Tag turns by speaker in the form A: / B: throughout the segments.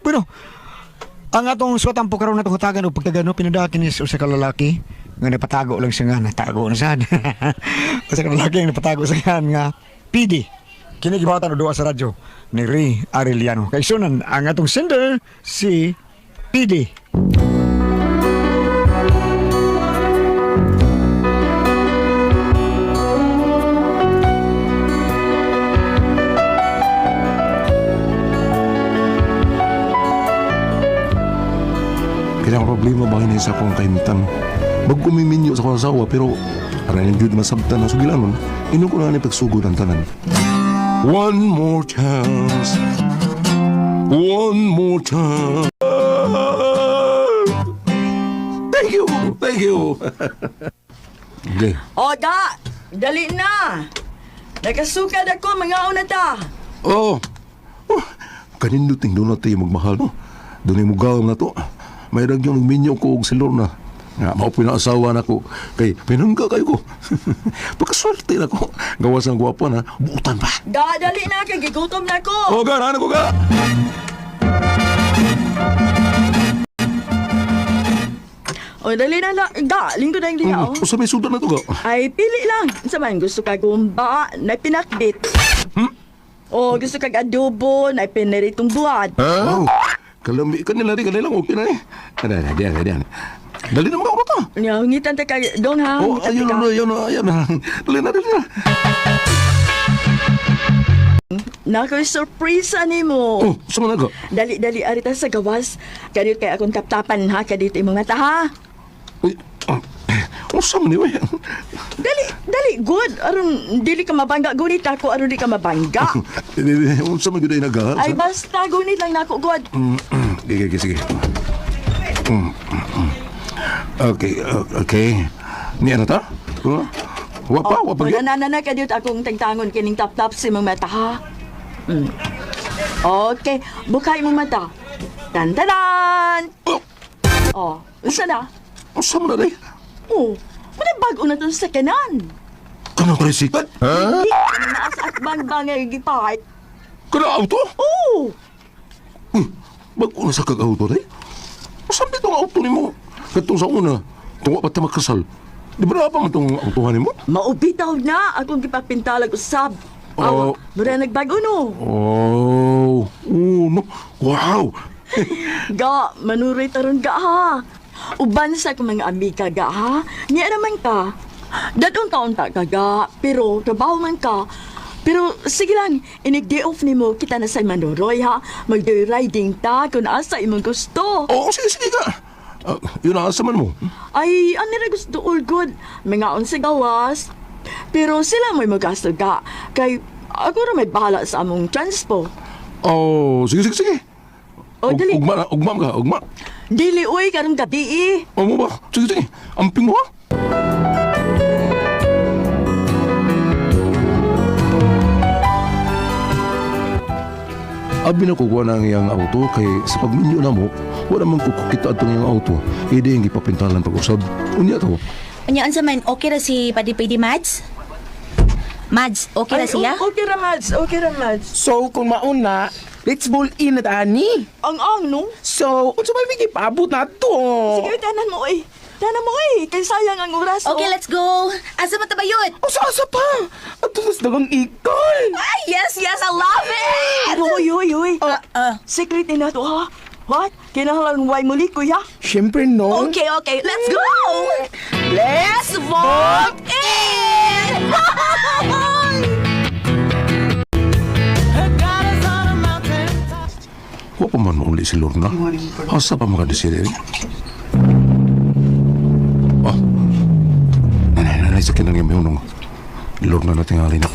A: Pero ang atong suwatan po karon natong hatagan og pagtagano pinadakin is usa ka lalaki nga napatago lang siya nga natago na sad. Usa ka lalaki nga napatago sa nga nga PD. Kini gibatan og duwa sa radyo ni Ray Arellano. Kay sunan ang atong sender si PD.
B: Kaya ang problema ba ini sa akong kaimtan? Bago miminyo sa akong asawa pero para yung jud masabtan ang sugilanon, ino ko na ni pagsugod ang tanan. One more chance. One more chance. Thank you. Thank you. Okay.
C: O, da! Dali na! Nakasukad ako, mga una ta!
B: Oh. Oh. Kaninduting doon na tayo magmahal, no? Doon yung mugaw na to. May yung minyo ko og si Lorna. Nga, mao po na asawa na ko. Kay, pinangga kayo ko. Pagkaswerte na ko. Gawas ang gwapa na, buutan pa.
C: Da, dali na, kay gigutom na ko!
B: Oh, ga, ano ko ga?
C: O, dali na, da, linggo na yung diya, oh.
B: Usa may sudan na to ga.
C: Ay, pili lang. Sa man, gusto ka gumba, na pinakbit.
B: Hmm?
C: O, gusto kag adobo, na pinaritong buwad.
B: Huh? Oh, kalami kanila rin, kanila okay na eh. Ada, ada, ada, ada. Dali na mga ta.
C: Nya, ngitan ta kay dong ha.
B: Oh,
C: ngitan
B: ayun
C: ta
B: na,
C: ka.
B: ayun na, ayun na. Dali na, dali na.
C: Nakoy surprise nimo.
B: Oh, sa mga ga.
C: Dali, dali, arita sa gawas. Kadiyot kay akong taptapan ha, kadiyot imong mata ha.
B: Uy, ah, unsa man ni, uy.
C: Dali, dali, good. Aron dili ka mabangga gunit ako, aron di ka mabangga.
B: Unsa man gyud ay naga?
C: Ay basta gunit lang nako good.
B: Sige, sige, sige. Mm. Okay, okay. Ni ano ta? Huh? Wa pa, wa pa
C: Wala
B: gyud.
C: na na na kadiyot akong tagtangon kining tap-tap sa imong mata ha. Mm. Okay, bukay imong mata. Tantanan!
B: Oh,
C: Oh, unsa na?
B: unsa man na day?
C: Oh, wala bago na to sa kanan.
B: Kanang tricycle?
C: Hindi ka na naa sa atbang bangay gipark.
B: Kana auto?
C: Oh,
B: Uy, bago na sa kag auto day? Unsa man itong auto nimo? Katong sa una, tungo pa ta magkasal. Di ba na pa man tong autohan nimo?
C: maubitaw na akong gipapintalag usab.
B: Oh.
C: Oh, mura nagbago no.
B: Oh, oh no. Wow.
C: Ga, manuroy taron ga ha. Uban sa akong mga amiga ga ha. Niya naman ka. Dadong taon ta ka ga, pero trabaho man ka. Pero sige lang, inig day off nimo kita na sa manuroy ha. Mag day riding ta kung asa imong gusto.
B: Oh, sige, sige ka. Ah, yun ang asa man mo.
C: Ay, ano na gusto all good. Mga sa gawas. Pero sila mo'y magasto ga. Kay ako ra may bahala sa among transpo.
B: Oh, sige, sige, sige.
C: O, dali.
B: Ugma na, ugma ka, ugma.
C: Dili uy karong gabi eh.
B: O mo ba? Sige, sige. Amping mo ha? Abi na kukuha na ang iyang auto kay sa pagminyo na mo, wala man ko kukita atong iyang auto. Hindi ang gipapintalan pag-usab. Unya to.
D: Unya, unsa man, okay ra si Padi Pidi Mads? Mads, okay ra
C: Ay,
D: siya?
C: Okay ra Mads, okay ra Mads.
E: So, kung mauna, let's ball in at ani.
C: Ang no?
E: So, unsa may bigay paabot na to?
C: Sige, tanan mo eh. Tanan mo eh. Kay sayang ang oras.
D: Okay,
C: oh.
D: let's go. Asa man tabayot?
E: Asa asa pa? Ato mas dagang ikol.
D: Ay, yes, yes, I love it!
C: Uy, uy, uy.
D: Ah,
C: Secret ni nato ha. What? Kinahanglan way muli kuya.
E: Siyempre no.
D: Okay, okay, let's go! Let's walk in!
B: Wa pa man mauli si Lorna. Asa pa makadesiri? Oh. Nanay, nanay, sa kinang yung hunong. Lorna na tingali na.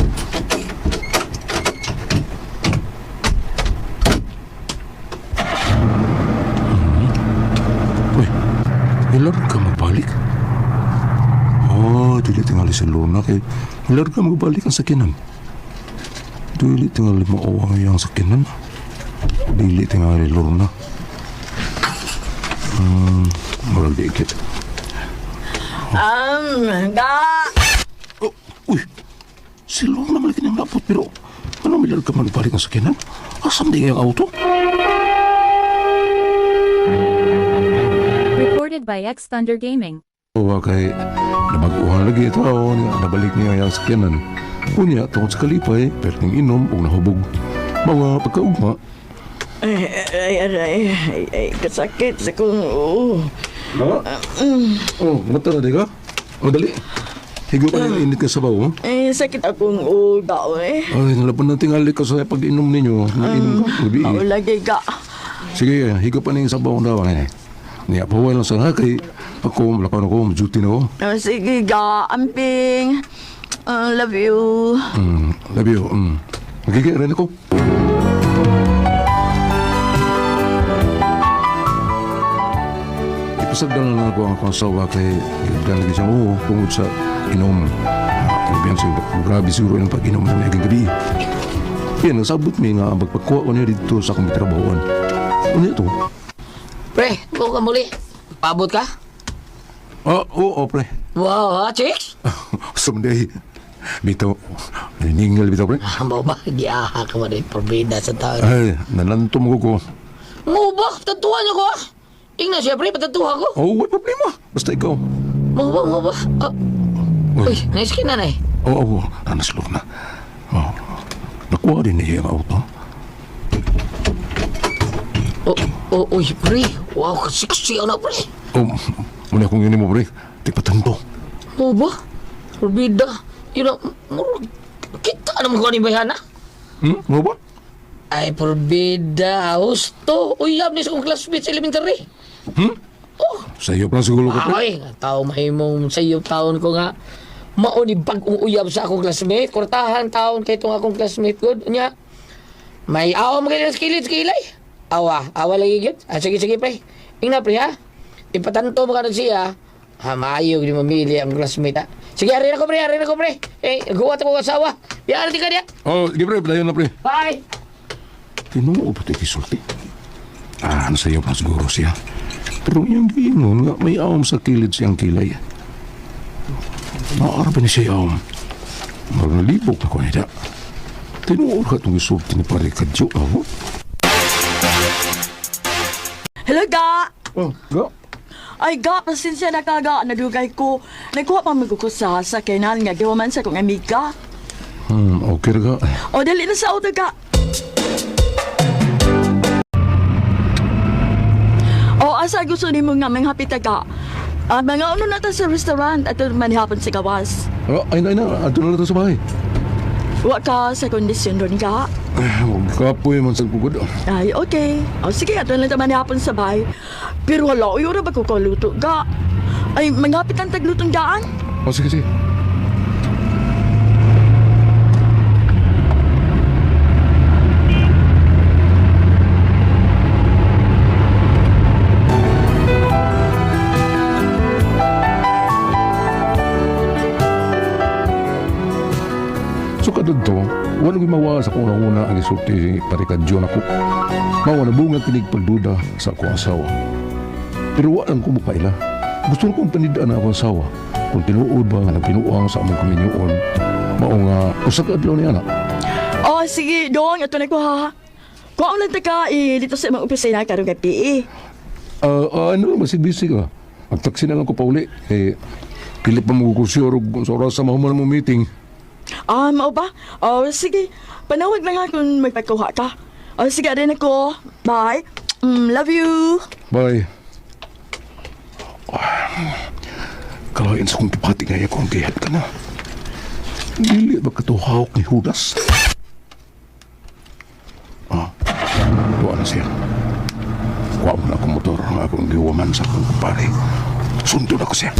B: Uy, hilar ka magbalik? Oh, dili tingali si Lorna kay hilar ka magbalik ang sakinan. Dili tingali mauwa ang iyang sakinan. Dili tingali Lorna. Murag di ikit.
C: Ga.
B: Oh, uy, si Lorna malaki ng lapot pero ano milar ka magbalik ang sakinan? Asam di ngayong auto?
F: Recorded by X Thunder Gaming.
B: Wa kay nabag-uhan lagi ito niya nabalik niya ang sakyanan. Unya tungod sa kalipay, perting inom ug nahubog. Mga pagkaugma.
C: Ay, ay, aray, ay, ay, kasakit sa kong, oo.
B: Ha? Oh, mata na di ka? Oh, dali. Higo pa niya init ka sabaw. Oh.
C: Ay, sakit akong uga, eh.
B: Ay, nalapan na tingali ka sa pag-inom ninyo. Nag-inom ka, gabi.
C: Mao lagi ga.
B: Sige, higo pa niya yung sabaw daw. Ay, niya, pahuway lang sa kay ako, malakaw na ko, duty na ko.
C: Ah, sige ga, amping. Ah, love you.
B: Love you. Magiging rin ako. Ipasagdan na ako ang akong asawa kay gagdan lagi siyang oo tungod sa inom. Kaibigan siya, grabe siguro yung pag-inom na may gabi. Yan, nasabot mi nga magpagkuha ko niya dito sa akong trabahoan. Ano ito?
G: Pre, go ka muli. Paabot ka?
B: Ah, oo, pre.
G: Wow, ha, chicks?
B: Someday. Bitaw, naningal bitaw, pre.
G: Ambaw ba? Giaha ka ba rin? Probida sa taon.
B: Ay, nanantom ko ko.
G: Mo ba? Tatuhan niyo ko, ah. Ingna siya, pre. Patatuha ko.
B: Oh, wala problema. Basta ikaw.
G: Mo ba? Mo ba? Ah. Uy, nice ka na, nay.
B: Oo, oo. Naslog na. Oh. Nakuha din niya ang auto.
G: Oh, oh, uy, pre. Wow, kasiksi na, pre.
B: Oh, muna akong yun mo, pre. Tigpatanto.
G: Mo ba? Probida. Yun ang, murag, kita naman ko ni Bayana.
B: Mo ba?
G: Ay, probida. Husto. Uyab ni sa kong classmate sa elementary. Oh,
B: Sa iyo pa lang siguro ko, pre.
G: Ay, tao mahimong sa iyo taon ko nga. Mao ni bag-ong uyab sa akong classmate. Kurtahan taon kay itong akong classmate good. Nya. May awa mo kayo sa kilid, sa kilay. Awa, awa lagi gyud. Ah, sige, sige, pre. Ingna, pre, ha? Ipatanto mo ka na siya. Ha, maayo, di mamili ang classmate, ha? Sige, ari na ko, pre, ari na ko, pre. Eh, guwat ako asawa. Biya, ari ka niya.
B: Oh, sige, pre. Padayon na, pre.
G: Bye!
B: Tinuo pa ito isulti. Ah, nasa iyo pa siguro siya. Pero iyang giingon nga may awam sa kilid siyang kilay. Maara pa ni siya awam. Magnalibog pa ko nila. Tinuo ka itong isulti ni pare kadyo, ako.
C: Hello ga.
B: Oh, ga.
C: Ay ga, pasensya na ka ga. Nadugay ko. Nagkuha pa magkukusa sa kenan nga giwaman sa kong amiga.
B: Okay ra ka.
C: O dali na sa auto ga. O asa gusto nimo nga manghapit ga? Ah, mga ano na ta sa restaurant at manihapon sa gawas.
B: Oh, ay na, ay na. Ato na lang ito sa bahay.
C: Wa ka sa kondisyon ron ga.
B: Ay, huwag kapoy man sa kugod.
C: Ay, okay. O sige, ato lang ta manihapon sa bahay. Pero wala, uyo ra ba ko kaluto ga? Ay, manghapit ang taglutong daan.
B: Oh, sige, sige. So kadto, wala ko'y mawa sa kung una ang isulti parikadyo na ko. Mawa na bunga kinig pagduda sa akong asawa. Pero wa lang ko mukaila. Gusto kong panidaan ang akong asawa. Kung tinuod ba nga nagpinuang sa among kaminyuon, mao nga usa ka adlaw niya na.
C: O sige, dong, ato na ko ha. Kuha lang ta ka, eh, dito sa imong opisina karong gabi eh.
B: Ano lang, busy ka. Magtaksi na lang ko pauli. Eh, pilit pa mo kukusyor sa oras sa mahuman mo meeting.
C: Ah, mao ba? O sige, panawag na nga kung magpagkuha ka. O sige, rin ako. Bye. Love you.
B: Bye. Kalain sa kong kipati nga akong gihat ka na. Dili ba katuhawak ni Judas? Ah, tuwa na siya. Kuha mo na akong motor nga akong giwaman sa akong kumpare. Sundo na ko siya.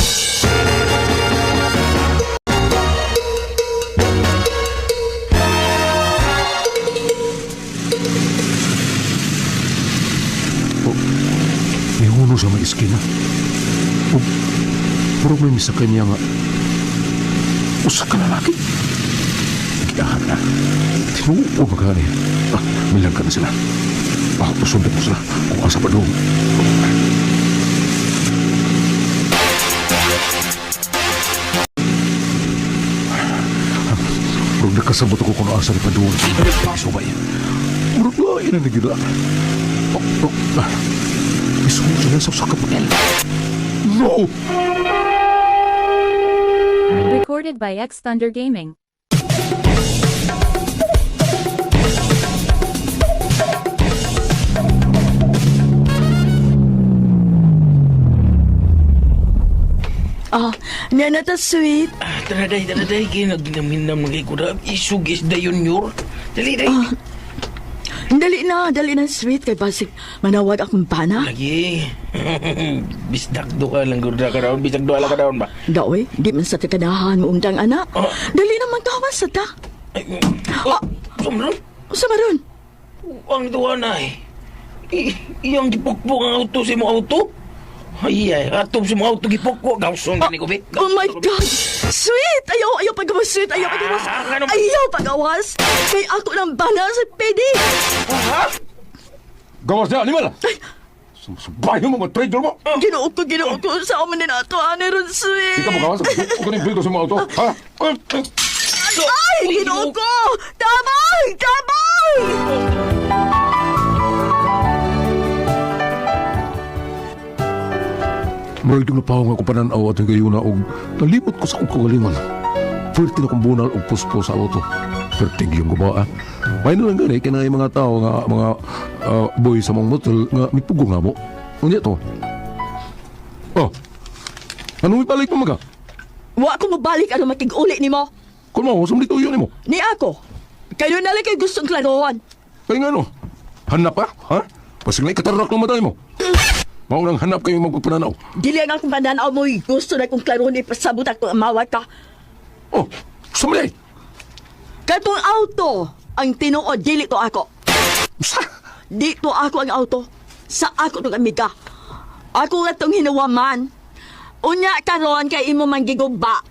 B: Nihuno sa may iskina. O, puro may misa kanya nga. Usa ka lalaki. Giahan na. Tinuo ba ka niya? Ah, milang ka na sila. Ah, usundan mo sila. Kung asa pa doon. Murag nakasabot ako kung asa ni pa doon. Subay. Murag lain na nagila. Oh, oh, ah. Isumo sila sa usa ka hotel. No!
F: Recorded by X Thunder Gaming.
C: Ah, niya na ta, sweet.
E: Ah, tara day, tara day. Kinaginaminam na kay kuda. Isug is dayon yor. Dali day.
C: Dali na, sweet. Kay basig manawag akong bana.
E: Lagi. Bisdak do ka lang gurda ka raon. Bisdak do ala ka raon ba?
C: Gaoy, di man sa tikanahan mo undang anak.
E: Ah.
C: Dali naman kawas sa ta.
E: Ay, oh, sumron.
C: Usa ba ron?
E: Ang tuwa na eh. Iyang gipukpok ang auto sa imong auto. Ay, ay, atong sa imong auto gipukpok. Gawson gani ko, be.
C: Oh my God! Sweet! Ayaw, ayaw pagawas, sweet! Ayaw pagawas!
E: Ah, ano-
C: Ayaw pagawas! Kay ako ng bana sa PD!
E: Ha?
B: Gawas na, animal! Subahin mo, mag-trader mo!
C: Ginoo ko, ginoo ko! Sa man din ato, ani ron, sweet!
B: Di ka mo gawas? Huwag ka na yung bildo sa mga auto, ha?
C: Ay, ginoo ko! Tabang! Tabang!
B: Murag yung napahong ako pananaw at higayuna og nalimot ko sa akong kagalingon. Pwerte na kong bunal og puspo sa auto. Pwerte yung guba ah. May na lang gani, kaya mga tao nga mga boy sa mong motel nga mipugo nga mo. Unya to. Oh. Anong ipalik mo maga?
C: Wa ko mabalik ano makig-uli nimo.
B: Kung mo, sumlito yun mo.
C: Ni ako. Kayo na lang kayo gustong klarohan.
B: Kaya nga no, hanap ka, ha? Pasig na ikatarak ng matay mo. Maunang hanap kayo magpapananaw.
C: Dili ang akong pananaw mo, gusto na kong klarohan ipasabot ako amawat ka.
B: Oh, sumli!
C: Katong auto, ang tinuod, dili to ako.
B: Sa!
C: Di to ako ang auto. Sa ako tong amiga. Ako nga tong hinawaman. Unya karon kay imo man gigumba.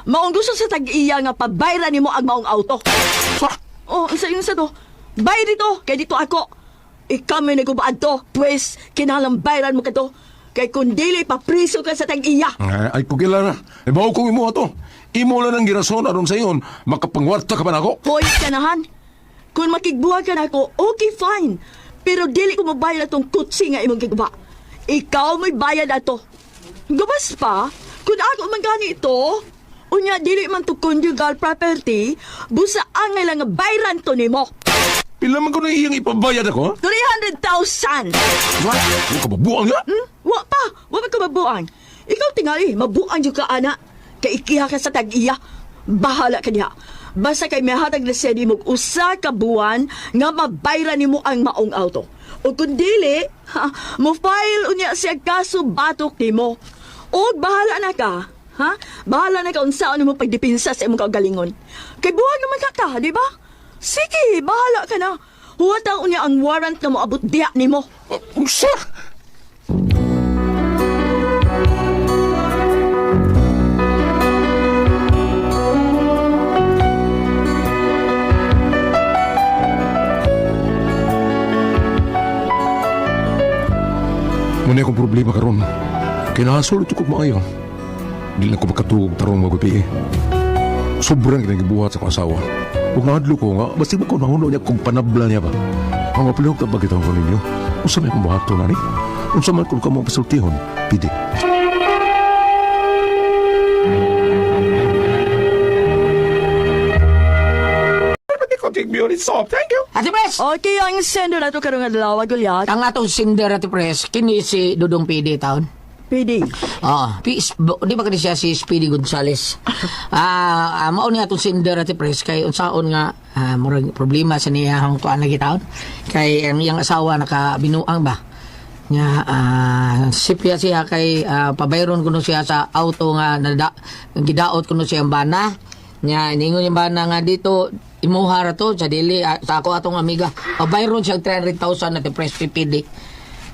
C: Maong gusto sa tag-iya nga pabayran nimo ang maong auto.
B: Sa!
C: Oh, sa inyo sa to. Bay dito, kay dito ako. Ikaw may nagubaan to. Pwes, kinalang bayran mo ka to. Kay kung dili, papriso ka sa tag-iya.
B: Ay, ay kukila na. Ibaw kong imuha to. Imo lang ang girason aron sa iyon. Makapangwarta ka ba na ako?
C: Hoy, kanahan. Kung makigbuha ka na ako, okay, fine. Pero dili ko mabayad atong kutsi nga imong giguba. Ikaw may bayad ato. Gabas pa, kung ako man gani ito, unya dili man to conjugal property, busa angay lang nga bayran to nimo.
B: Pila man ko na iyang ipabayad ako, ha?
C: 300,000!
B: What? Huwag ka mabuang nga?
C: Hmm? Wa pa! Wa pa ka mabuang. Ikaw tingali, mabuang yung ka, ana. Kay ikiha ka sa tag-iya. Bahala ka niya. Basta kay mihatag na siya nimo og usa ka buwan nga mabayran nimo ang maong auto. O kung dili, ha, mo file unya siya kaso batok nimo. O bahala na ka. Ha? Bahala na ka unsaon nimo pagdepensa sa imong kaugalingon. Kay buwan naman ka ka, di ba? Sige, bahala ka na. Huwat unya ang warrant nga moabot diha nimo.
B: Unsa? Muna akong problema karon. Kinahasulot ko maayo. Di lang ko makatuog tarong magabi eh. Sobrang ginagibuhat sa akong asawa. Ug nahadlo ko nga, basta ba ko nahuno niya kung panabla niya ba? Ang mapalihok na bagit ko ninyo. Unsa may akong buhaton na ni? Unsa man kung kamo pasultihon? Pidi.
G: Ate Pres!
C: Okay, ang sender na to karong adlaw, Gulyat.
G: Ang atong sinder, Ate Pres, kini si Dudong PD taon.
C: PD.
G: Oo. Di ba kani siya si Speedy Gonzales? Mao ni atong sender, Ate Pres, kay unsaon nga murag problema sa niyang kuan lagi taon. Kay ang iyang asawa nakabinuang ba? Nga sipya siya kay pabayron kuno siya sa auto nga nada, gidaot kuno siya ang bana. Nya ningon yung bana nga dito imuha ra to sa dili sa ako atong amiga. Pabayron siya og 300,000 Ate Pres PPD.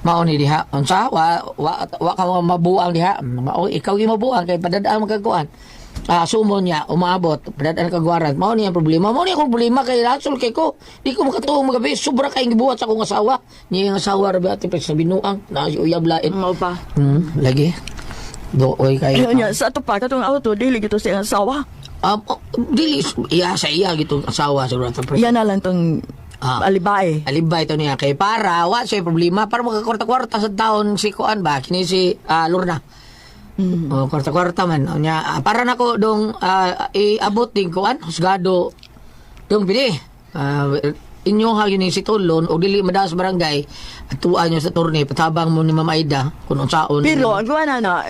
G: Mao ni diha. Unsa wa wa wa ka mabuang diha. Mao ikaw gyud mabuang kay padadaan magkakuan. Sumo niya umaabot padadaan kag warrant. Mao ni ang problema. Mao ni akong problema kay lasol kay ko. Di ko makatuong magabi. Sobra kay gibuhat sa akong asawa. Niya ang asawa ra ba ate sa binuang na si uyab lain.
C: Mao pa.
G: Lagi. Dooy kay.
C: Ayun niya, sa ato pa, katong auto, dili gito siya ang asawa.
G: Oh, dili iya sa iya gitong asawa siguro ate Pres.
C: Yan na lang tong alibay.
G: Alibay ito niya kay para wa siya problema para magkakwarta-kwarta sa taon si kuan ba kini si Lorna. Oh, kwarta-kwarta man. Unya, para nako dong iabot din kuan husgado dong pili. Inyo ha yun si Tulon o dili madaas barangay at tuan nyo sa turne patabang mo ni Ma'am Aida kung unsaon.
C: Pero ang kuan na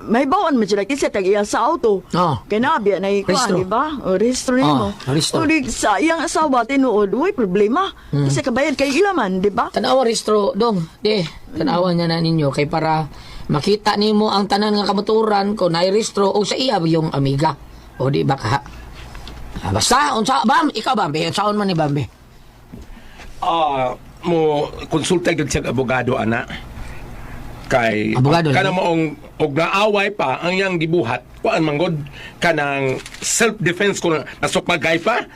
C: may bawon man sila kasi tag iya sa auto.
G: Oh.
C: Kay nabiya na ikuan,
G: Rehistro.
C: di ba? O rehistro nimo.
G: Oh, rehistro.
C: O di sa iyang asawa tinuod, uy problema. Kasi kabayad kay ilaman, di ba?
G: Tanawa rehistro dong. Di, tanawa niya na ninyo kay para makita nimo ang tanan nga kamotoran kung nairehistro o sa iya yung amiga. O di ba ka? Basta unsa bam ikaw Bambi, unsaon man ni Bambi?
H: Mo konsulta gyud siya abogado ana kay
G: Abogado,
H: kana
G: lagi?
H: maong og naaway pa ang iyang gibuhat kuan man gud kanang self defense ko nasukmagay pa.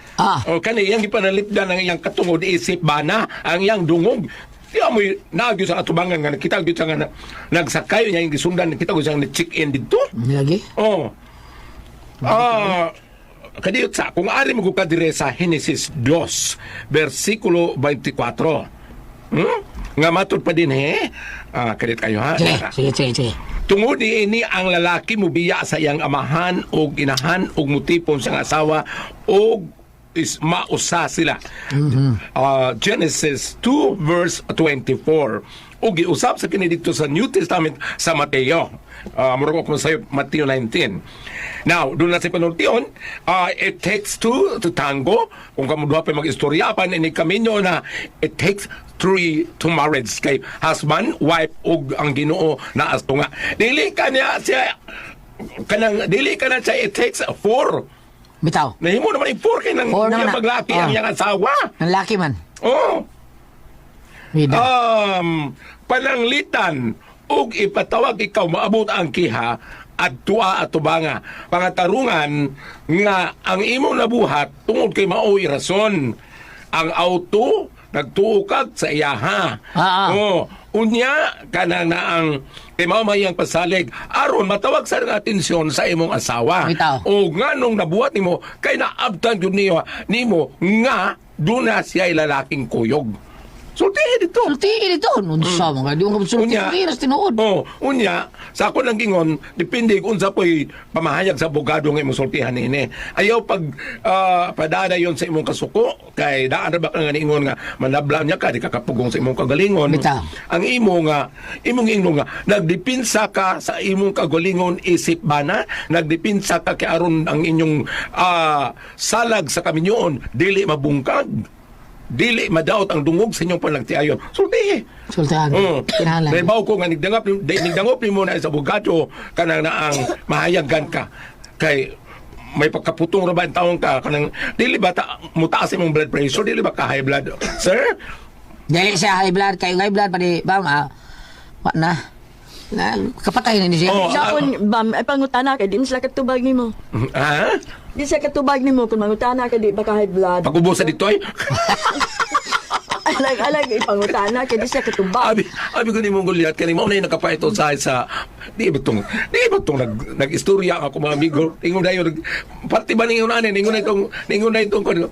H: O kani iyang gipanalipdan ang iyang katungod isip bana ang iyang dungog. Di amoy naagyo sa atubangan nga nakita gyud siya nga nagsakay niya yung gisundan, nakita ko siyang check in didto.
G: Lagi?
H: Oh. Kadiyot sa kung ari mo ka dire sa Henesis 2 versikulo 24. Nga matud pa din he. Kadiyot kayo ha.
G: Sige, sige, sige, sige.
H: Tungod ini ang lalaki mubiya sa iyang amahan og inahan og mutipon sa asawa og is mausa sila. Genesis 2 verse 24. Ug giusap sa kini dito sa New Testament sa Mateo. Murag ko sayo Mateo 19. Now, doon na sa panultion, it takes two to tango. Kung kamo duha pa mag-istorya pa ini kaminyo na it takes three to marriage kay husband, wife ug ang Ginoo na astunga. Dili ka niya siya kanang dili ka na siya it takes four.
G: Bitaw.
H: Nahimo naman yung four kay nang
G: Four naman
H: iyang
G: na.
H: paglaki ang iyang asawa.
G: Ang laki man.
H: Oh.
G: Bida.
H: Pananglitan ug ipatawag ikaw maabot ang kiha at tuwa at tubanga pangatarungan nga ang imong nabuhat tungod kay maoy rason ang auto nagtuo kag sa iyaha. Oh, unya kanang naang kay mao may iyang pasalig aron matawag sa iyang atensyon sa imong asawa.
G: Bitaw.
H: O nganong nabuhat nimo kay naabtan gyud niyo nimo nga duna siya lalaking kuyog. Sultihin dito.
G: Sultihin dito. Unsa man ka di mo sulti
H: Unya.
G: ras tinuod.
H: Oh, unya sa ako lang gingon, depende kung unsa po'y pamahayag sa abogado nga imong sultihan niini. Ayaw pag padada yon sa imong kasuko kay daan ra ba ka nga niingon nga manabla niya ka di ka kapugong sa imong kagalingon.
G: Bitaw.
H: Ang imo nga imong ingno nga nagdepinsa ka sa imong kagalingon isip bana, nagdepinsa ka kay aron ang inyong salag sa kaminyoon dili mabungkag. Dili madaot ang dungog sa inyong panagtiayon. Sultihi.
G: Sultihan. Kinahanglan.
H: Dahil bawo ko nga nigdangop nimo na sa abogado kanang naang mahayagan ka kay may pagkaputong ra ba ang taong ka kanang dili ba ta, mutaas imong blood pressure, dili ba ka high blood, sir?
G: Dili siya high blood kay high blood padi bam wa na. Na kapatay na ni siya.
H: Oh.
C: Sa akon, bam, ay pangutana kay di man sila katubag nimo.
H: Ha?
C: Di siya katubag nimo kung mangutana ka di ba ka high blood.
H: Pag-ubo sa ditoy.
C: Alag alag ipangutana kay di siya katubag.
H: Abi ko ni mong Goliath kani mao na yung nakapaito sa di ba tong nag-istorya ako mga amigo ingon dayon parte ba ningon ani ningon na itong kuno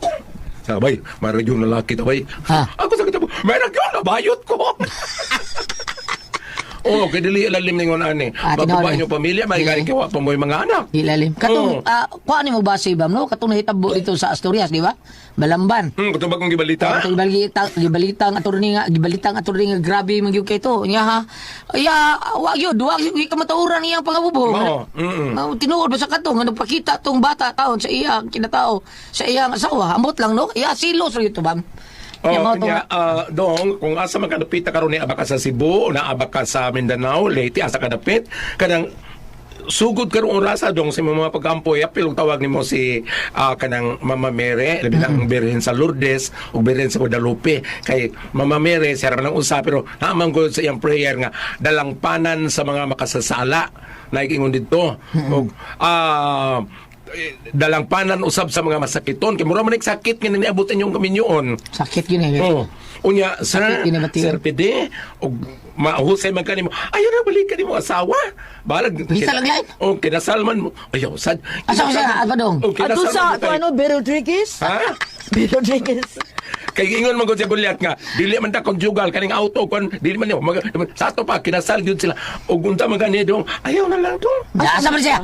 H: sabay mayroon yung lalaki tabay.
G: Ha?
H: Ako sa kita mayroon yun nabayot ko. Oh, kay dili lalim ningon ani.
G: Tinuod
H: Bago ba
G: eh.
H: inyong pamilya, may
G: Dili.
H: gani kay wa pa mo'y mga anak.
G: Di lalim. Katong kuha ni mo base bam no katong nahitabo dito sa Asturias di ba? Balamban.
H: Katong bagong gibalita.
G: Katong gibalita gibalita ang attorney nga gibalita ang attorney nga grabe man gyud kay to. Nya ha. Ya wa gyud kamatuoran iyang pangabubo.
H: Oo.
G: Tinuod ba sa kato nga nagpakita tong bata taon sa iyang kinatao sa iyang asawa. Amot lang no. Iya silos ra gyud to bam.
H: Oh,
G: Nya mao to
H: nya, dong, kung asa man kadapit karon ni aba ka sa Cebu, na aba ka sa Mindanao, Leyte, asa kadapit, kanang sugod karon orasa dong sa imong mga pagampo, apil og tawag nimo si kanang Mama Mere, labi na ang Birhen sa Lourdes ug Birhen sa Guadalupe. Kay Mama Mere siya ra man ang usa pero naman gud sa iyang prayer nga dalangpanan sa mga makasasala naiingon didto. Ug dalangpanan usab sa mga masakiton kay mura man nig sakit nga niabot inyong kaminyoon.
G: Sakit gyud eh.
H: Oh. Unya, sir,
G: Sakit ginabati.
H: Sir PD, og mahusay man kanimo. Ayaw na balik kanimo asawa. Balag
G: Bisa lang lain.
H: Oh, kinasal man mo. Ayaw sad.
G: Asa ko siya, Alba dong?
H: Oh,
C: Ato
H: kinasal
C: sa
H: man mo
C: ako ano, Bero Rodriguez?
H: Ha?
C: Bero Rodriguez.
H: Kay ingon man gud si Goliath nga dili man ta conjugal kaning auto kon dili man niyo sa ato pa kinasal gyud sila. Ug unsa man gani dong ayaw na lang dong.
G: Asa man siya?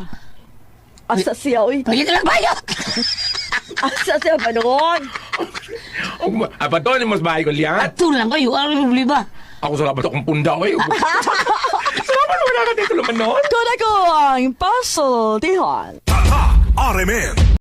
C: Asa siya, oy.
G: Pagkita lang bayot.
C: Asa siya ba noon?
H: Ug abaton ni mas bahay Goliath.
G: Ato lang kayo, ang problema.
H: Ako sa labat akong punda oy. Salamat wala ka dito lumanon.
C: Kuna ko ang pasultihan.
I: RMN.